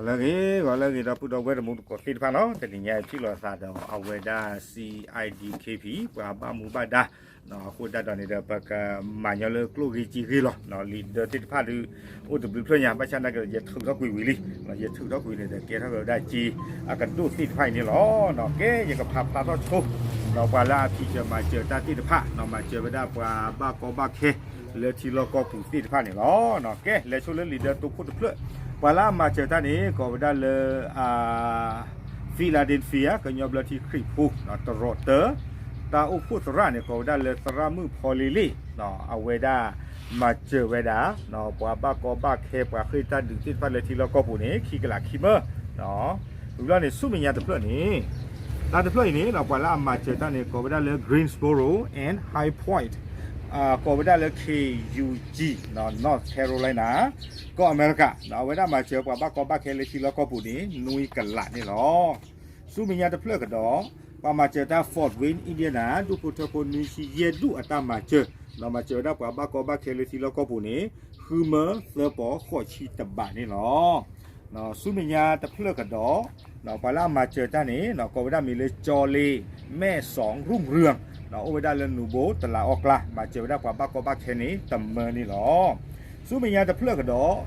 လၢအဂ့ၤ ဂီၤလၢအဂ့ၤ ဒီပုၢ်ဒီဝဲၢ်တံၤသကိးသ့ၣ်တဖၣ်နီၤ, တနံၤညါအံၤထံၣ်လိာ်သးဒီးအဝဲဒၣ် C I D K P ပှၤဘၣ်မူဘၣ်ဒါ အဃိသတးဒီးန့ၣ်ဒီး ပကမၤညီလၢကျိၣ်ဂ့ၤစ့ဂ့ၤလီၤ. လံာ်ဒၢသ့ၣ်တဖၣ်ဒုး အိၣ်တဘျုးဖျၢၣ်ညါ ဘၣ်ဆၣ်သနာ်က့ဒီး ယထုးထီၣ်ကွံာ်ဝံၤလံ, ယထုးထီၣ်ကွံာ်န့ၣ်ဒီး ကဲထီၣ်က့ၤဝဲဒၣ်စ့အကဒိၣ်သ့ၣ်တဖၣ်အံၤန့ၣ်လီၤ. ကဲ ယကဖးဖျါထီၣ်ဆိ ဒီးပှၤလၢအဖံးစၢၤမၤစၢၤတၢ်သ့ၣ်တဖၣ် မၤစၢၤဝဲဒၣ်ပှၤဘၣ်ကီဘၣ်ခဲ လၢထံလီၢ်ကီၢ်ပူၤသ့ၣ်တဖၣ်န့ၣ်လီၤ. ကဲ လဲၤဆိလၢလံာ်ဒၢတိခိၣ်တဖျၢၣ်, ပှၤလၢအမၤစၢၤတၢ်န့ၣ် ကိးဝဲဒၣ်လၢ Philadelphia ကညီဘျၢထံခရံာ်ဖိ တရီးတၢ, တၢ်အိၣ်ဖှိၣ်သရၣ်န့ၣ် ကိးဝဲဒၣ်လၢသရၣ်မုၣ်ဖီလ့လ့ၣ်, အဝဲဒၣ်မၤစၢၤဝဲဒၣ် ပှၤဘၣ်ကီဘၣ်ခဲ ပှၤဃ့ၢ်တၢ်ဒုးသ့ၣ်တဖၣ်လၢထံလီၢ်ကီၢ်ပူၤန့ၣ် ခံကလးခံမၢ, ဝံၤဘျီန့ၣ် ဆူမဲာ်ညါတဖျၢၣ်န့ၣ်, တၢ်တဖျၢၣ်အံၤန့ၣ် ပှၤလၢအမၤစၢၤတၢ်န့ၣ် ကိးဝဲဒၣ်လၢ Greensboro and High Point, ကိးဝဲဒၣ်လၢ K U G, North Carolina ကီၢ်အမဲရကၤ, အဝဲဒၣ်မၤစၢၤပှၤဘၣ်ကီဘၣ်ခဲလၢထံလီၢ်ကီၢ်ပူၤန့ၣ် နွံကလးန့ၣ်လီၤ. ဆူမဲာ်ညါတဖျၢၣ်ကဒီး, ပှၤမၤစၢၤတၢ် Fort Wayne Indiana ဒူၣ်ဖိထၢဖိနွံဆံယဲၢ်ဒူၣ်အတၢ်မၤစၢၤ, မၤစၢၤဝဲဒၣ်ပှၤဘၣ်ကီဘၣ်ခဲလၢထံလီၢ်ကီၢ်ပူၤန့ၣ် ဃုမၢသၢပီၤဃိးဆံတဘးန့ၣ်လီၤ. ဆူမဲာ်ညါတဖျၢၣ်ကဒီး, ပှၤလၢအမၤစၢၤတၢ်န့ၣ် ကိးဝဲဒၣ်မ့ၢ်လၢ ကၠီလ့ၣ်, မဲၣ်စီၣ်, ရူၣ်ရၢၢ်, အိၣ်ဝဲဒၣ်လၢနူၤဘိတလးအီၣ်ကျါ, မၤစၢၤဝဲဒၣ်ပှၤဘၣ်ကီဘၣ်ခဲန့ၣ် တမၢန့ၣ်လီၤ. ဆူမဲာ်ညါတဖျၢၣ်ကဒီး,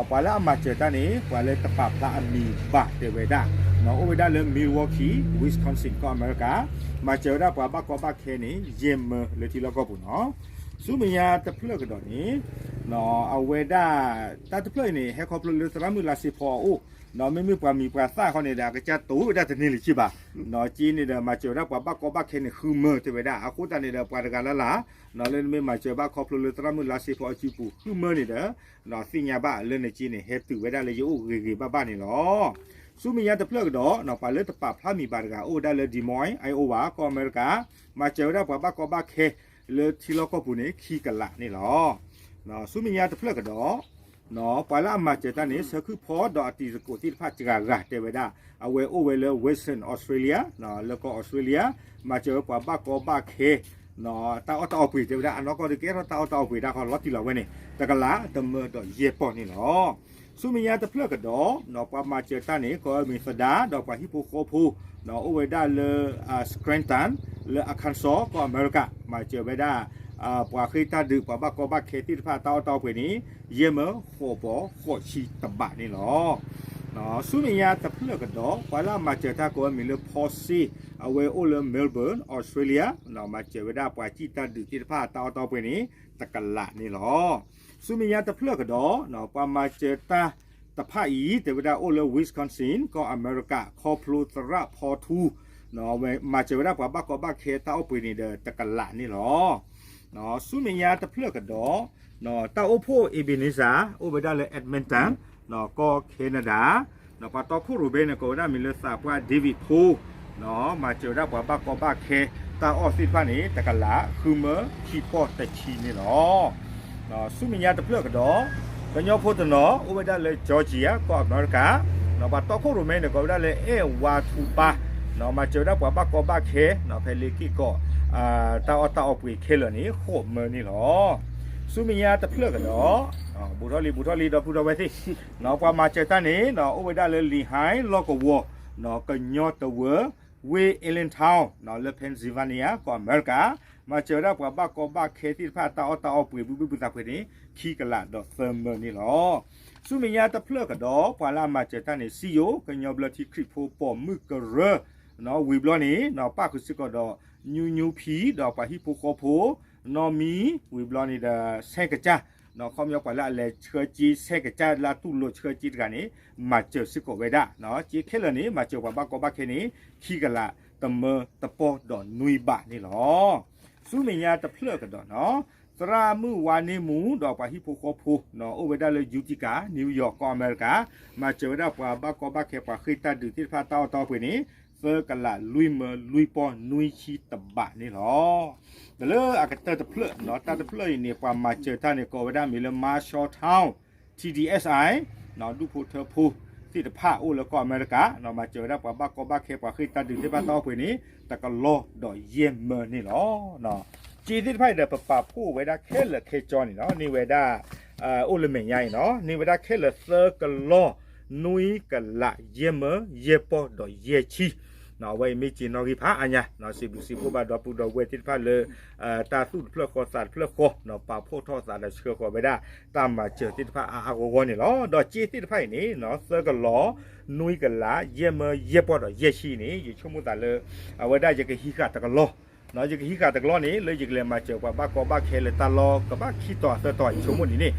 ပှၤလၢအမၤစၢၤတၢ်န့ၣ် ပှၤလၢတပာ်ဖျါအမံၤဘၣ်တဲဝဲဒၣ်, အိၣ်ဝဲဒၣ်လၢ Milwaukee, Wisconsin ကီၢ်အမဲရကၤ, မၤစၢၤဝဲဒၣ်ပှၤဘၣ်ကီဘၣ်ခဲန့ၣ် ယဲၢ်မၢလၢထံလီၢ်ကီၢ်ပူၤနီၤ. ဆူမဲာ်ညါတဖျၢၣ်ကဒီးန့ၣ်, အဝဲဒၣ် တၢ်တဖျၢၣ်အံၤန့ၣ် ဟဲခီဖျိလၢသရၣ်မုၣ်လါစ့ဖီအအိၣ်, မ့မ့ၢ်ပှၤမံၤပှၤသၣ်ခီန့ၣ်ဒီး အကစၢ်တိၢ်ဝဲဒၣ်တန့ၢ်လၢၤဘၣ်, က့န့ၣ်ဒီး မၤစၢၤဝဲဒၣ်ပှၤဘၣ်ကီဘၣ်ခဲန့ၣ် ဃုမၢတဲဝဲဒၣ်, အဃိသတးန့ၣ်ဒီး ပှၤတဂၤလၢ်လၢ် လၢနမ့ၢ်မၤစၢၤဘၣ်ခီဖျိလၢသရၣ်မုၣ်လါစ့ဖီအစုပူၤ ဃုမၢန့ၣ်ဒီး သ့ၣ်ညါဘၣ်လၢနက့န့ၣ် ဟဲတုၤဝဲဒၣ်လၢယအိၣ်ဂ့ၤဂ့ၤဘၣ်ဘၣ်န့ၣ်လီၤ. ဆူမဲာ်ညါတဖျၢၣ်ကဒီး, ပှၤလၢတပာ်ဖျါမံၤဘၣ်တဂၤ အိၣ်ဝဲဒၣ်လၢ Des Moines, Iowa ကီၢ်အမဲရကၤ, မၤစၢၤဝဲဒၣ်ပှၤဘၣ်ကီဘၣ်ခဲ လၢထံလီၢ်ကီၢ်ပူၤန့ၣ် ခံကလးန့ၣ်လီၤ. ဆူမဲာ်ညါတဖျၢၣ်ကဒီး, ပှၤလၢအမၤစၢၤတၢ်န့ၣ် ဆၢခုၣ်ဖီဒီးအတံၤသကိးသ့ၣ်တဖၣ်စှၤဂၤတဲဝဲဒၣ်, အဝဲအိၣ်ဝဲလၢ Western Australia, လၢကီၢ်အီစထြ့လယါ, မၤစၢၤဝဲပှၤဘၣ်ကီဘၣ်ခဲ တၢ်အီၣ်တၢ်အီပှ့ၤတဲဝဲဒၣ်, အနီၢ်ကီၢ်ဒုးကဲထီၣ်တၢ်အီၣ်တၢ်အီပှ့ၤတၢ်ခီ လီၤတံၢ်လီၤဝဲန့ၣ် တကလးတမၢဒီးယဲၢ်ပီၢ်န့ၣ်လီၤ. ဆူမဲာ်ညါတဖျၢၣ်ကဒီး, ပှၤမၤစၢၤတၢ်န့ၣ် ကိးဝဲမ့ၢ်သဒါ ဒီးပှၤဟံၣ်ဖိဃီဖိ, အိၣ်ဝဲဒၣ်လၢ Scranton လၢ Arkansas ကီၢ်အမဲရကၤ, မၤစၢၤဝဲဒၣ် ပှၤဃ့ၢ်တၢ်ဒုး ပှၤဘၣ်ကီဘၣ်ခဲသ့ၣ်တဖၣ်တၢ်အီၣ်တၢ်အီပှ့ၤန့ၣ် ယဲၢ်မၢဃိးပီၤဃိးဆံတဘးန့ၣ်လီၤ. ဆူမဲာ်ညါတဖျၢၣ်ကဒီး, ပှၤလၢအမၤစၢၤတၢ်ကိးဝဲမ့ၢ်လၢ ဖီစ့, အဝဲအိၣ်လၢ Melbourne, Australia, မၤစၢၤဝဲဒၣ်ပှၤဃ့ၢ်တၢ်ဒုးသ့ၣ်တဖၣ်တၢ်အီၣ်တၢ်အီပှ့ၤန့ၣ် တကလးန့ၣ်လီၤ. ဆူမဲာ်ညါတဖျၢၣ်ကဒီး, ပှၤမၤစၢၤတၢ်တဖၣ်အံၤ တဲဝဲဒၣ်အိၣ်လၢ Wisconsin ကီၢ်အမဲရကၤ ခီဖျိသရၣ်ဖီထူ မၤစၢၤဝဲဒၣ်ပှၤဘၣ်ကီဘၣ်ခဲတၢ်အီၣ်ပှ့ၤန့ၣ်ဒီးတကလးန့ၣ်လီၤ. ဆူမဲာ်ညါတဖျၢၣ်ကဒီး, တၢ်အိၣ်ဖှိၣ် Ebenezer အိၣ်ဝဲဒၣ်လၢ Edmonton, ကီၢ် Canada, ပှၤတီခိၣ်ရိၣ်မဲန့ၣ် ကိးဝဲဒၣ်မ့ၢ်လၢသးပှၢ် David Poe, မၤစၢၤဝဲဒၣ်ပှၤဘၣ်ကီဘၣ်ခဲတၢ်အီၣ်သ့ၣ်တဖၣ်န့ၣ် တကလးဃုမၢခံပီၢ်တဆံန့ၣ်လီၤ. ဆူမဲာ်ညါတဖျၢၣ်ကဒီး, ကညီဖိတနီၤ အိၣ်ဝဲဒၣ်လၢ Georgia ကီၢ်အမဲရကၤ, ပှၤတီခိၣ်ရိၣ်မဲန့ၣ် ကိးဝဲဒၣ်လၢ အဲၣ်ဝါထူပၢ်, မၤစၢၤဝဲဒၣ်ပှၤဘၣ်ကီဘၣ်ခဲ ဖဲလ့ၤက့ၢ်ကီး တၢ်အီၣ်တၢ်အီပှ့ၤခဲလၢာ်န့ၣ် ဃိးမၢန့ၣ်လီၤ. ဆူမဲာ်ညါတဖျၢၣ်ကဒီး, ဘူးထီၣ်လံ ဘူးထီၣ်လံ ဒီပုၢ်ဒီဝဲၢ်သ့ၣ်, ပှၤမၤစၢၤတၢ်န့ၣ် အိၣ်ဝဲဒၣ်လၢ Lehi လီၢ်ကဝီၤ, ကညီတဝၢ ဝ့ၢ် Allentown လၢ Pennsylvania ကီၢ်အမဲရကၤ, မၤစၢၤဝဲဒၣ်ပှၤဘၣ်ကီဘၣ်ခဲသ့ၣ်တဖၣ်တၢ်အီၣ်တၢ်အီပှ့ၤ ဘုဘုၣ်ဘုၣ်သးပှ့ၤန့ၣ် ခံကလးဒီးသၢမၢန့ၣ်လီၤ. ဆူမဲာ်ညါတဖျၢၣ်ကဒီး ပှၤလၢအမၤစၢၤတၢ်န့ၣ် စံယိၣ် ကညီဘျၢထံခရံာ်ဖိပိာ်မုၣ်ကရၢ, ဝံၤဘျီန့ၣ် ပၣ်ဃုာ်စ့ၢ်ကီးဒီး ညူညူဖံ ဒီးပှၤဟံၣ်ဖိဃီဖိ, နီၢ်မံ, ဝံၤဘျီန့ၣ်ဒီး ဆဲးကစၢ်, ခီပညီပှၤလၢအလဲၤဆှၢစ့ ဆဲးကစၢ်လၢအတူၢ်လိာ်ဆှၢစ့တဂၤန့ၣ် မၤစၢၤစ့ၢ်ကီးဝဲဒၣ်, စ့ခဲလၢာ်န့ၣ် မၤစၢၤပှၤဘၣ်ကီဘၣ်ခဲန့ၣ် ခံကလးတမၢတပီၢ်ဒီးနွံဘးန့ၣ်လီၤ. ဆူမဲာ်ညါတဖျၢၣ်ကဒီးနီၤ, သရၣ်မုၣ်ဝါန့ၢ်မူဒီးပှၤဟံၣ်ဖိဃီဖိ အိၣ်ဝဲဒၣ်လၢ Utica, New York ကီၢ်အမဲရကၤ, မၤစၢၤဝဲဒၣ်ပှၤဘၣ်ကီဘၣ်ခဲ ပှၤဃ့ၢ်တၢ်ဒုးသ့ၣ်တဖၣ်တၢ်အီၣ်တၢ်အီပှ့ၤန့ၣ် သၢကလးလွံၢ်မၢလွံၢ်ပီၢ်နွံဆံတဘးန့ၣ်လီၤ. ဒီးလၢအကတၢၢ်တဖျၢၣ်နီၤ, တၢ်တဖျၢၣ်အံၤန့ၣ် ပှၤမၤစၢၤတၢ်န့ၣ် ကိးဝဲဒၣ်မ့ၢ်လၢ Marshalltown, T D S I, ဒူၣ်ဖိထၢဖိသ့ၣ်တဖၣ်အိၣ်လၢကီၢ်အမဲရကၤ, မၤစၢၤဝဲဒၣ်ပှၤဘၣ်ကီဘၣ်ခဲ ပှၤဃ့ၢ်တၢ်ဒုးသ့ၣ်တဖၣ်တၢ်အီၣ်ပှ့ၤန့ၣ် တကလီၢ်ဒီးယဲၢ်မၢန့ၣ်လီၤ. စ့သ့ၣ်တဖၣ်အံၤဒီး ပပာ်ဖှိၣ်ဝဲဒၣ်ခဲလၢာ်ခဲဆ့န့ၣ်နီၤ, န့ၢ်ဝဲဒၣ် အိၣ်လၢမဲာ်ညါအံၤနီၤ, န့ၢ်ဝဲဒၣ်ခဲလၢာ်သၢကလီၢ် နွံကလး ယဲၢ်မၢ ယဲၢ်ပီၢ်ဒီးယဲၢ်ဆံ, အဝဲအံၤမ့ၢ်က့ၤနီၣ်ဂံၢ်ဖးအါညါ, စံးဘျုးစံးဖှိၣ်ဘၣ်ဒီပုၢ်ဒီဝဲၢ်သ့ၣ်တဖၣ်လၢ တၢ်သူၣ်တဖျၢၣ်ဃီသးတဖျၢၣ်ဃီ, ပာ်ဖှိၣ်ထီၣ်သးဒီးဆှၢဃီၤဝဲဒၣ် တၢ်မၤစၢၤသ့ၣ်တဖၣ်အါအါဂီၢ်ဂီၢ်န့ၣ်လီၤ. ဒီးက့သ့ၣ်တဖၣ်အံၤန့ၣ် သၢကလး နွံကလး ယဲၢ်မၢ ယဲၢ်ပီၢ်ဒီးယဲၢ်ဆံန့ၣ် ယဆိကမိၣ်သးလၢ အဝဲဒၣ်ယကဟံးဃာ်တကလီၢ်, ယကဟံးဃာ်တကလီၢ်န့ၣ် လၢယကလဲၤမၤစၢၤပှၤဘၣ်ကီဘၣ်ခဲလၢတၢ်လီၢ်ကဘၣ်ခံတီၤသၢတီၤ ယဆိကမိၣ်ဒ်န့ၣ်,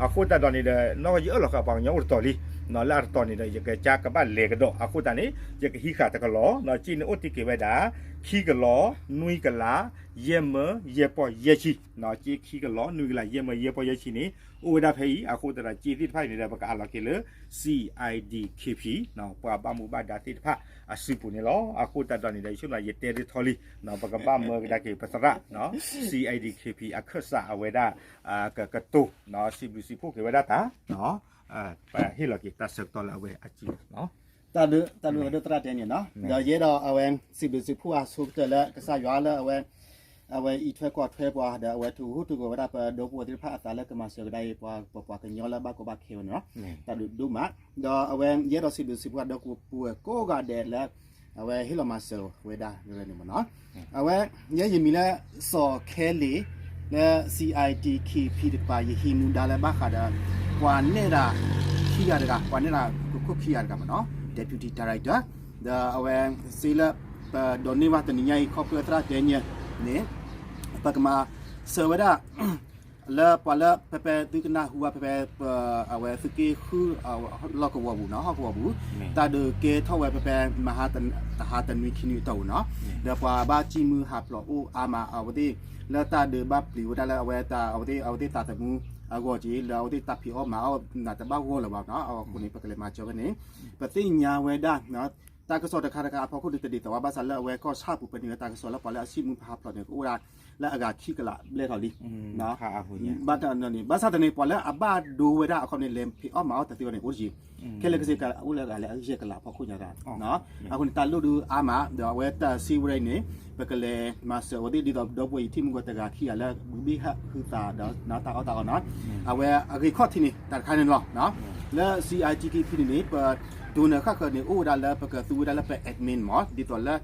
အဃိသတးဒီးန့ၣ်ဒီး နီၢ်ကီၢ်ယအၢၣ်လီၤဃာ်ပှၤကညီအိၣ်တတီၤလံ, လၢအတတီၤန့ၣ်ဒီး ယကကါကဘၣ်လဲၤကဒီး, အဃိသတးန့ၣ် ယကဟံးဃာ်တကလီၢ်, က့န့ၣ်အိၣ်တ့ၢ်က့ၤဝဲဒၣ် ခံကလး နွံကလး ယဲၢ်မၢ ယဲၢ်ပီၢ်ယဲၢ်ဆံ, က့ခံကလး နွံကလး ယဲၢ်မၢ ယဲၢ်ပီၢ်ယဲၢ်ဆံန့ၣ် အိၣ်ဝဲဒၣ်ဖဲအံၤ, အဃိသတးဒီးက့သ့ၣ်တဖၣ်အံၤန့ၣ်ဒီး ပကအးလီၤက့ၤလၢ CIDKP ပှၤဘၣ်မူဘၣ်ဒါသ့ၣ်တဖၣ်အစုပူၤန့ၣ်လီၤ. အဃိသတးဒီးန့ၣ်ဒီး ယဆိကမိၣ်ယတဲဒ်ထီလံ, ပကဘၣ်မၢကဒါက့ၤပသရၣ် CIDKP အခၢၣ်စးအဝဲဒၣ် ကကတိၤ စံးဘျုးစံးဖှိၣ်က့ၤဝဲဒၣ်တၢ် ပဟ့ၣ်လီၤက့ၤတၢ်ဆၢကတီၢ်လၢအဝဲအစုပူၤလီၤ. တၢ်ဒုး တၢ်ဒုးဝဲဒိၣ်သရၣ်တဲန့ၣ်နီၤ, ဒီးယအဲၣ်ဒိးအဝဲ စံးဘျုးစံးဖှိၣ်အဆိကတၢၢ်လၢကစၢ်ယွၤလၢအဝဲ အဝဲအံးထွဲကွၢ်ထွဲပှၤ ဒီးအဝဲထုးဟူးထုးဂဲၤဝဲဒၣ်ပဒီပုၢ်ဝဲၢ်သ့ၣ်တဖၣ်အသးလၢကမၤစၢၤကဒါအံၤ ပှၤပှၤကညီလၢဘၣ်ကီဘၣ်ခဲဝဲန့ၣ်လီၤ. တၢ်ဒုးဒိၣ်မး, ဒီးအဝဲယအဲၣ်ဒိးစံးဘျုးစံးဖှိၣ်ဒီပုၢ်ဝဲၢ်ကိးဂၤဒဲးလၢ အဝဲဟ့ၣ်လီၤမၤစၢၤဝဲဒၣ်ဝဲန့ၣ်မ့ၢ်နီၤ. အဝဲ ယဲယမံၤလၢ စီၤခဲလ့ၣ် လၢ CIDKP တကပၤ ယဟံးမူဒါလၢဘၣ်ဃးဒီး ပှၤနဲၣ်တၢ် ခံဂၤတဂၤ ပှၤနဲၣ်တၢ်ကခိၣ်ခံဂၤတဂၤမ့ၢ်နီၤ Deputy Director ဒီးအဝဲစ့လၢ ပဒိးန့ၢ်ဘၣ်တနံၤညါအံၤ ခီဖျိသရၣ်တဲန့ၣ်န့ၣ် ပကမၤစၢၤဝဲဒၣ် လၢပှၤလၢဖဲဖဲသုကနၢ်ဟူဘၣ်ဖဲဖဲ ပ အဝဲသုးက့ဃု လီၢ်ကဝီၤပူၤနီၤ ဟီၣ်ကဝီၤပူၤ တၢ်ဒုးကဲထီၣ်ဝဲဖဲဖဲ မဟါ တဟါတနွံခံနွံအတီၢ်ပူၤနီၤ ဒီးပှၤဘၣ်ဃ့ၢ်မှံဟးဖျိးအိၣ်အါမး အဝဲသ့ၣ် လၢတၢ်ဒုးဘၣ်ပျံၤဝဲဒၣ်လၢအဝဲတၢ် အဝဲသ့ၣ် အဝဲသ့ၣ်သးသမူအဂီၢ်က့ၤ လၢအဝဲသ့ၣ်တၢ်ဖံးအီၣ်မၤအီၣ်နၤတဘၣ်ဂီၢ်လၢၤဘၣ်နီၤ အဃိန့ၣ် ပကလဲၤမၤစၢၤဝဲန့ၣ် ပသ့ၣ်ညါဝဲဒၣ် တၢ်ကစီၣ်တခါတခါအဖီခိၣ်ဒုးတဒ်သိးဘၣ် ဘၣ်ဆၣ်လၢအဝဲကီၢ်ဆၣ်ပူၤ ပန့ၢ်ဝဲတၢ်ကစီၣ်လၢပှၤလၢအဃ့ၢ်မှံဟးဖျိးန့ၣ် ကအိၣ်ဝဲဒၣ်လၢအဂၤခံကလးဘျဲၣ်ထီၣ်လံ ဘၣ်ဆၣ်တန့ၣ် ပှၤလၢအဘၣ်ဒိဝဲဒၣ်အခီပညီန့ၣ် လဲၤဖံးအီၣ်မၤအီၣ်တသ့ဝဲန့ၣ် အိၣ်တယံၤ ခဲလၢာ်ခဲဆ့ကအိၣ်လၢအဂၤလၢအယဲၢ်ကလးအဖီခိၣ်ညါတၢ် အဃိန့ၣ် တၢ်လိၣ်ဒုးအါမး ဒီးအဝဲတၢ်စံးဝဲဒၣ်အံၤန့ၣ် ပကလဲၤမၤစၢၤအဝဲသ့ၣ်ဒ်သိးဒီပုၢ်ဝဲၢ်ယထံၣ်မုၢ်ဂီၤတဂၤခံဂၤလၢ ဘုဘ့ၣ်ဟးဟုသးဒီးနတၢ်အီၣ်တၢ်အီနီၤ အဝဲအဂ့ၢ်ခီၣ်ထံးန့ၣ် တၢ်တခါန့ၣ်လီၤ လၢ CIDKP န့ၣ်န့ၣ် ပဒိးန့ၢ်ဃၣ်ဃၢၤန့ၣ် အိၣ်ဝဲဒၣ်လၢပကသူဝဲဒၣ်လၢပ admin မ့ၢ် ဒ်သိးလၢ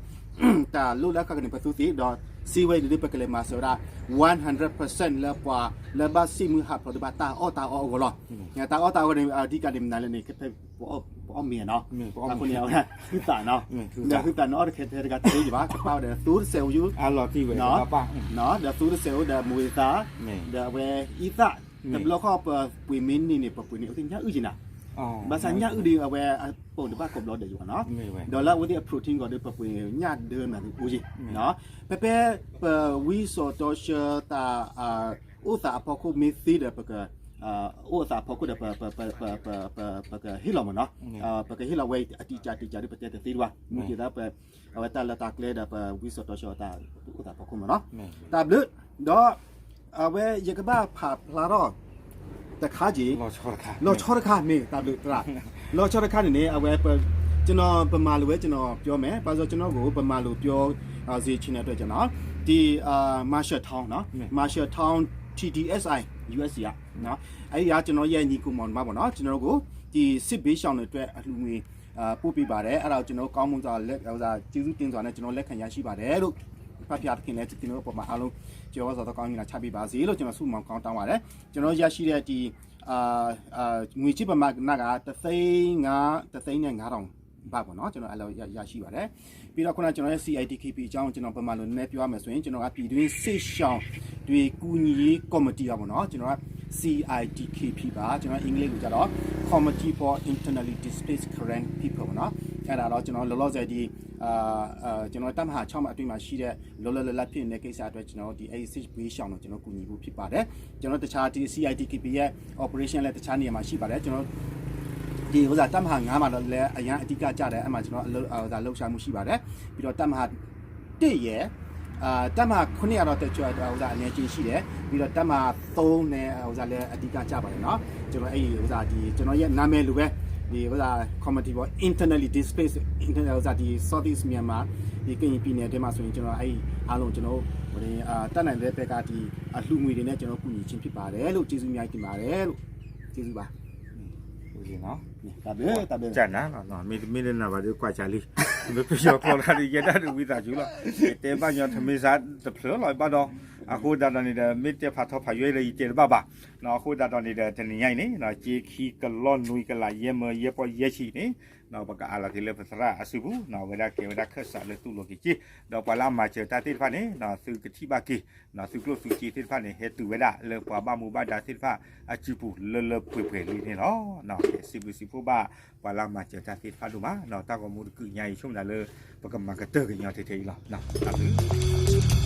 တၢ်လိၣ်လၢဃၣ်ဃၢၤန့ၣ် ပသူသ့ ဒီးစံးဝဲအံၤဒ်ပကလဲၤမၤစၢၤဝဲဒၣ် one hundred percent လၢပှၤလၢဘၣ်ဃ့ၢ်မှံဟးဖျိးဒီးဘၣ်တၢ်အီၣ်တၢ်အီအဂီၢ်လီၤ တၢ်အီၣ်တၢ်အီန့ၣ် အဓိကန့ၣ်မနုၤလဲၣ်န့ၣ် ဖဲပအီၣ်မ့ၤနီၤ အဃိန့ၣ် အဝဲဟုသးနီၤ ဒီးဟုသးန့ၣ်အီၣ်တခဲထဲတဂၤတဂ့ၤဘၣ် ကပာ်ဝဲဒီးသူတစဲးအိၣ်ယုၢ် ဒီးသူတစဲးအိၣ်ဒီးမူၤသး ဒီးအဝဲအံသၣ် တဘျီဃီပပှ့ၤမ့ၢ်န့ၢ်န့ၣ် ပပှ့ၤန့ၢ်အိၣ်သ့ၣ်ညၣ်အုၣ်က့ၤနၤ ဘၣ်ဆၣ်ညၣ်အုၣ်ဒီးအဝဲအပိာ်တဘၣ်ကိးဘျီဒီးယိၤနီၤ ဒီးလၢအဝဲသ့ၣ်အ protein ဂီၤဒီး ပပှ့ၤညၣ်ဒၢနၤအိၣ်က့ၤ ပဖဲပဝံစီၤတီဆှၢတၢ် အိၣ်သးအဖီခိၣ်မ့ၢ်သ့ဒီး ပက အိၣ်အသးအဖီခိၣ်ဒီး ပကဟ့ၣ်လီၤမ့ၢ်နီၤ ပကဟ့ၣ်လီၤဝဲအတံာ်ကၢ်တံာ်ကၢ်ဒီး ပတဲတသ့ဒံးဘၣ် မ့ၢ်က့ၤသးပ အဝဲတၢ်လၢတၢ်ကျဲဒီး ပဝံစီၤတီဆှၢတၢ်အိၣ်သးအဖီခိၣ်မ့ၢ်နီၤ တၢ်ဘျုး ဒီး အဝဲယကဘၣ်ဖးဖျါထီၣ် တခါက့ၤ လီၤဆီတခါ မ့ၢ်တၢ်ဘျုးသရၣ် လီၤဆီတခါန့ၣ်န့ၣ် အဝဲ ကျွန်တော် ဗမာလိုပဲ ကျွန်တော်ပြောမယ် ဘာလို့ဆိုကျွန်တော်ကို ဗမာလိုပြောစေချင်တဲ့အတွက်ကြောင့်နော် ဒီ Marshall Town နော် Marshall Town T D S I U S C อ่ะနော် အဲ့ဒီကကျွန်တော်ရဲ့ညီကိုမောင်နှမပေါ့နော် ကျွန်တော်တို့ကို ဒီစစ်ဘေးရှောင်တွေအတွက်အလှူငွေ ပို့ပေးပါတယ် အဲ့ဒါကိုကျွန်တော်တို့ကောင်းမွန်စွာလက် ဟိုဒါ ကျေးဇူးတင်စွာနဲ့ကျွန်တော်လက်ခံရရှိပါတယ်လို့ ဖခင်သခင်လည်းကျွန်တော်တို့ပေါ်မှာအားလုံး ကျေးဇူးတော်ကောင်းကြီးချပေးပါစေလို့ကျွန်တော်ဆုမွန်ကောင်းတောင်းပါတယ် ကျွန်တော်ရရှိတဲ့ဒီအာအာငွေချစ်ပမာဏကတသိန်းငါးတသိန်းနဲ့ငါးထောင်ဘတ်ပေါ့နော်ကျွန်တော်အဲ့လိုရရရှိပါတယ်ပြီးတော့ခုနကျွန်တော်ရဲ့ C I D K P အကြောင်းကျွန်တော်ပမာလိုနည်းနည်းပြောရမယ်ဆိုရင်ကျွန်တော်ကပြည်တွင်းစစ်ရှောင်တွေကူညီရေးကော်မတီပါပေါ့နော်ကျွန်တော်က C I D K P ပါကျွန်တော်အင်္ဂလိပ်လိုကြတော့ Committee for Internally Displaced Karen People ပေါ့နော်အဲ့ဒါတော့ကျွန်တော်လောလောဆယ်ဒီအာအာကျွန်တော်တပ်မဟာခြောက်မှာအတွင်းမှာရှိတဲ့ လောလောလတ်လတ်ဖြစ်နေတဲ့ကိစ္စအတွက်ကျွန်တော်ဒီ eighty-six ဘွေးရှောင်တို့ကျွန်တော်ကူညီဖို့ဖြစ်ပါတယ်ကျွန်တော်တခြားဒီ C I D K P ရဲ့ operation လည်းတခြားနေရာမှာရှိပါတယ်ကျွန်တော်ဒီဥစ္စာတပ်မဟာငါးမှာတော့လည်းအရမ်းအဓိကကျတယ်အဲ့မှာကျွန်တော်အလုပ်အဥစ္စာလှုပ်ရှားမှုရှိပါတယ်ပြီးတော့တပ်မဟာတစ်ရယ်အာတပ်မဟာခုနှစ်ကတော့တချို့ဥစ္စာအနည်းချင်းရှိတယ်ပြီးတော့တပ်မဟာသုံးနဲ့ဥစ္စာလည်းအဓိကကျပါတယ်နော်ကျွန်တော်အဲ့ဒီဥစ္စာဒီကျွန်တော်ရဲ့နာမည်လိုပဲဒီဥစ္စာ committee ပေါ့ internally displaced internally ဥစ္စာဒီ Southeast Myanmar ဒီကရင်ပြည်နယ်ထဲမှာဆိုရင်ကျွန်တော်အဲ့ဒီအားလုံးကျွန်တော်ဟိုဒီအာတတ်နိုင်တဲ့ဘက်ကဒီအလှူငွေတွေနဲ့ကျွန်တော်ကူညီခြင်းဖြစ်ပါတယ်လို့ကျေးဇူးအများကြီးတင်ပါတယ်လို့ကျေးဇူးပါ ကနၣ်လီၤ, မ့တမ့ၢ်လၢနၢ်ဘၣ်ဒီးကွၢ်စးလံ, မ့ၢ်ပယီၤကျိာ်တၢ်ဒုးယဲဒၣ်ဒုးဝံသးစူၤလီၤ, ယတဲဘၣ်ညီထမ့ၢ်စးတဖျၢၣ်လီၤဘၣ်ဒီး, အဃိသတးဒီးန့ၣ်ဒီး မ့ၢ်တဲဖးထီဖးယွဲလၢယတဲတဘၣ်ဘၣ်, အဃိသတးဒီးန့ၣ်ဒီး တနံၤညါအံၤန့ၣ် က့ခံကလီနွံကလးယဲၢ်မၢယဲၢ်ပီၢ်ယဲၢ်ဆံန့ၣ် ပကအးလီၤက့ၤလၢပသရၣ်အစုပူၤ အဝဲဒၣ်ကဲဝဲဒၣ်ခၢၣ်စးလၢသိၣ်လိက့ၤက့, ဒီးပှၤလၢအမၤစၢၤတၢ်သ့ၣ်တဖၣ်န့ၣ် သုကထံၣ်ဘၣ်က့ၤ သုကျိၣ်သုစ့သ့ၣ်တဖၣ်န့ၣ် ဟဲတုၤဝဲဒၣ်လၢပှၤဘၣ်မူဘၣ်ဒါသ့ၣ်တဖၣ်အစုပူၤလၢလၢပှဲၤပှဲၤလံန့ၣ်လီၤ. စံးဘျုးစံးဖှိၣ်ဘၣ် ပှၤလၢအမၤစၢၤတၢ်သ့ၣ်တဖၣ်ဒိၣ်မး, တၢ်ဂီၤမူတကုးညါအံၤ ဆိကမိၣ်ဒၣ်လၢ ပကမၤကတၢၢ်ကညီထဲထဲအံၤလီၤ. တၢ်ဘျုး